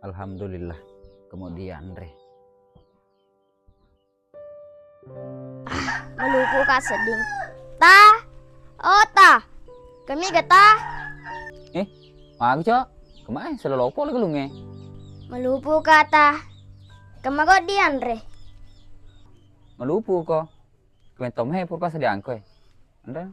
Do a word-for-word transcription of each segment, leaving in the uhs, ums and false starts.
Alhamdulillah, kemudian re. Malupu ka sedding. Ta, oh Ta, kami gata. Eh, magi cok? Kemai selolopo lagi lunge. Malupu ka Ta, kemago dianre. Malupu ko. Kemai tomehe purpa sediangko e. Anda?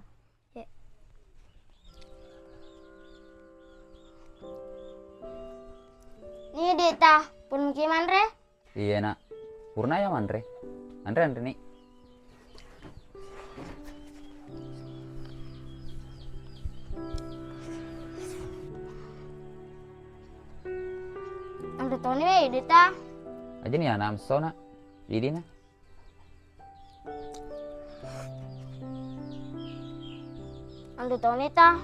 Ni dita, pun ki manre? Iya nak, purna ya manre. Anre anre ni. Anre toni we dita. Aja ni anak amso nak. Idi nak. Anre toni ta.